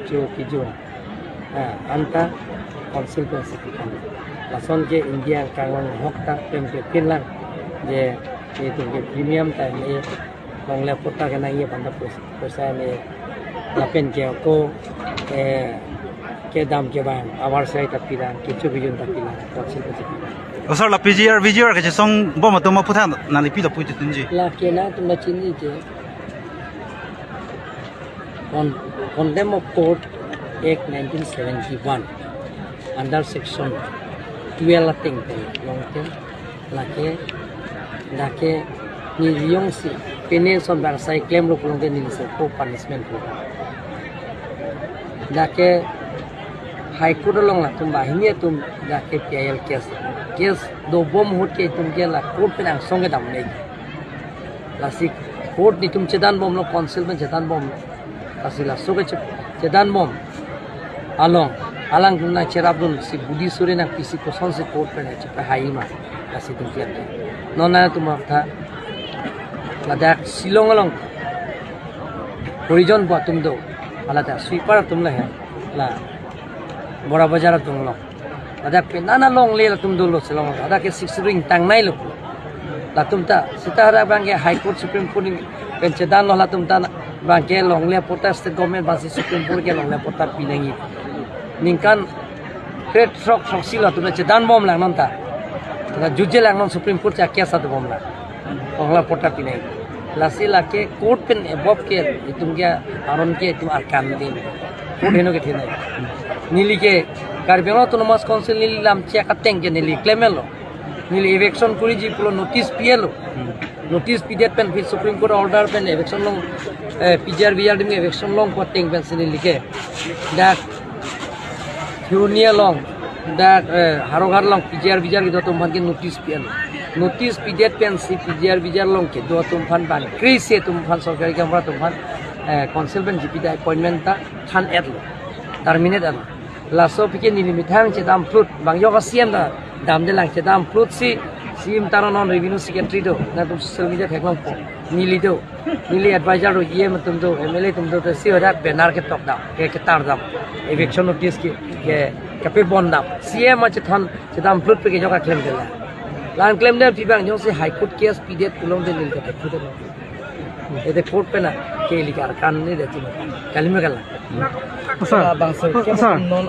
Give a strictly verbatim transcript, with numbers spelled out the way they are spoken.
Chu kijun. Ah, anta council pensi pikan. Lason ke India kanglang hok ta pen ke pinlang. Je, itum ke premium ta ne longle patta ke nangji aphan ta pos-, poisa ne lapen ke ako, eh, kedam kevang, abar sai ta pilang, kecho kijun ta pilang, council pensi pilang. O sir, la P G R, V G R kachesong bom atum aphuthak nangli pi lapu chitungji. La ke nangtum ta chinine je. Con-, contempt of Court Act nineteen seventy-one under section twelve ateng pen longte lake, lake neli jongsi pene son bar sai klemlo pulote neli se ko punishment ko. Lake High Court along latum banghini atum lake P I L case, case dobom ahut ke itum ke la court pen angsong kedam nangji. Lasi court netum chedan bomlo, council pen chedan bomlo. Lasi laso ke che-, chedan bom along, alangtum nangcherapdunsi budi suri nangpisi kosonsi court pen chepahai ma. Lasi itum kian. Non nangtum aphuthak ladak Shillong along Harijan pu atum do. Ladak sweeper atum lahe. La Bora Bazar atum along. Ladak penang longle latum dolo Shillong. Ladak ke Sixth Schedule ingtang nailo. Latum ta seta hadak abang ke High Court, Supreme Court pen chedanlo, latum ta abang ke longle patta state government abangsi Supreme Court ke longle patta pinangji. Ningkan kre-throk throksi latum ta chedan bomlang non ta. La juje lang non Supreme Court cha case adu bomlang. Longle patta pinangji. Lasi lake court pen above ke itum ke aron ke itum arkan dei. Court heno kethenei. Neli ke Karbi Anglong Autonomous Council neli lam chek ateng ke neli klemlo. Neli eviction koriji pulo notice pilo. Notice pidet pen phi Supreme Court order pen eviction long, eh, P G R V G R adim eviction long pu ateng pensi neli ke dak Kheroni along, dak, eh, Howraghat along P G R V G R kedo atum aphan ke notice pilo. Notice pidet pensi P G R V G R along kedo atum aphan bang kre-isi atum aphan sorkari gaonbura atum aphan, eh, council pen G P ta appointment ta than-etlo, terminate-etlo. Laso aphi ke neli methang chedam phlut, bang yok a C M ta damdelang, chedam phlut si C M ta non non revenue secretary do, nangtum social media theklongpo, neli do, neli advisor do, E M atum do, M L A atum do, te si hadak banner ketok dam, ke ketar dam, eviction notice ke, ke, kapebon dam. C M achethan chedam phlut pen ke yok aklemdelang. La klemdet aphi bang jongsi High Court case pidet pulote neli ke thekhudet. Ete court pen ke ili ke arkan ne dei chini. Kali me kala. Sir, Bang sir, sir. Non